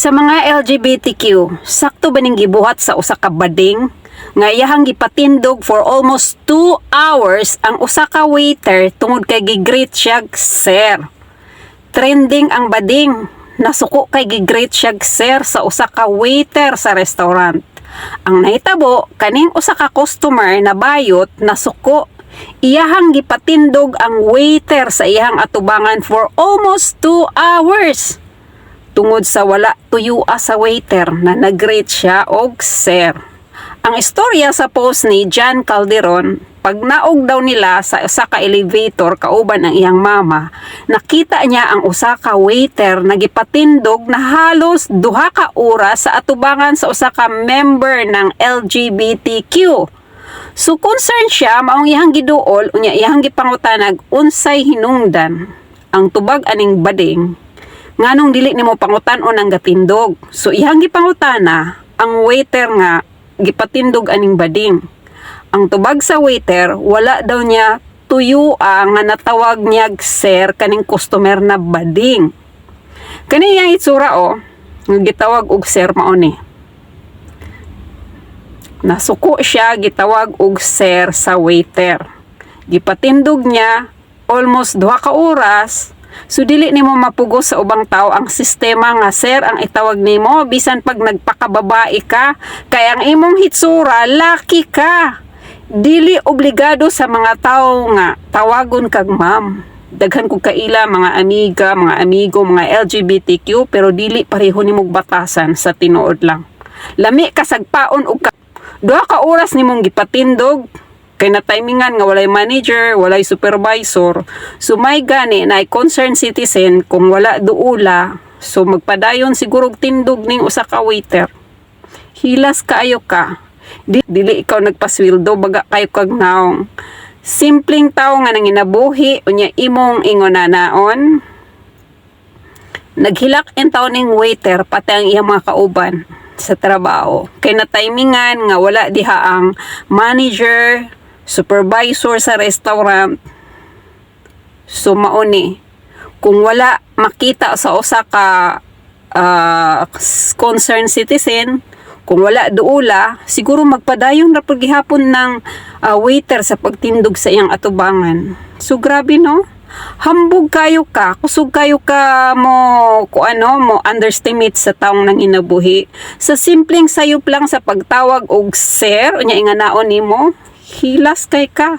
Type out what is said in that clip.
Sa mga LGBTQ, sakto ba ning gibuhat sa usa ka bading nga iyahang gipatindog for almost 2 hours ang usa ka waiter tungod kay gi-greet siya "sir"? Trending ang bading. Nasuko kay gi-greet siya "sir" sa usa ka waiter sa restaurant. Ang nahitabo, kaning usa ka customer na bayot nasuko. Iyahang gipatindog ang waiter sa iyahang atubangan for almost 2 hours tungod sa wala tuyua sa waiter na nag-greet siya og "sir". Ang istorya sa post ni John Calderon, pag naog daw nila sa usa ka elevator kauban ang iyang mama, nakita niya ang usa ka waiter na gipatindog na halos 2 ka oras sa atubangan sa usa ka member ng LGBTQ. So concerned siya, maong iyang giduol, unya iyang gipangutanag unsay hinungdan. Ang tubag aning bading, nganong dili nimo pangutan-on ang gatindog? So iyang gipangutana ang waiter nga gipatindog aning bading. Ang tubag sa waiter, wala daw niya tuyua nga natawag niya "sir" kaning customer na bading. Kani iyang itsura oh, nga gitawag og "sir" mao ni. Nasuko siya gitawag og "sir" sa waiter. Gipatindog niya almost 2 ka oras. So dili nimo mapugos sa ubang tao ang sistema nga "sir" ang itawag nimo bisan pag nagpakababae ka kay ang imong hitsura laki ka. Dili obligado sa mga tao nga tawagon kag "ma'am". Daghan kog kaila mga amiga, mga amigo, mga LGBTQ, pero dili pareho nimog batasan sa tinuod lang. Lami ka sagpaon og ka 2 ka oras nimong gipatindog kay na timingan nga walay manager, walay supervisor. So may gani na concerned citizen, kung wala duula, so magpadayon siguro og tindog ning usa ka waiter. Hilas kaayo ka. Dili ikaw nagpasweldo, baga kayo kag naong. Simpleng tao nga nanginabuhi, unya imong ingonanaon. Naghilak in taon ning waiter pati ang iyang mga kauban sa trabaho. Kay na timingan nga wala diha ang manager, supervisor sa restaurant. So mao ni. Kung wala makita sa usa ka concerned citizen, kung wala duula, siguro magpadayon ra pud gihapon ng waiter sa pagtindog sa iyang atubangan. So grabe, no? Hambog kayo ka, kusog kayo ka mo ku ano mo underestimate sa taong nanginabuhi. Sa simpleng sayop lang sa pagtawag og "sir", unya inganaon nimo, hilas kay ka.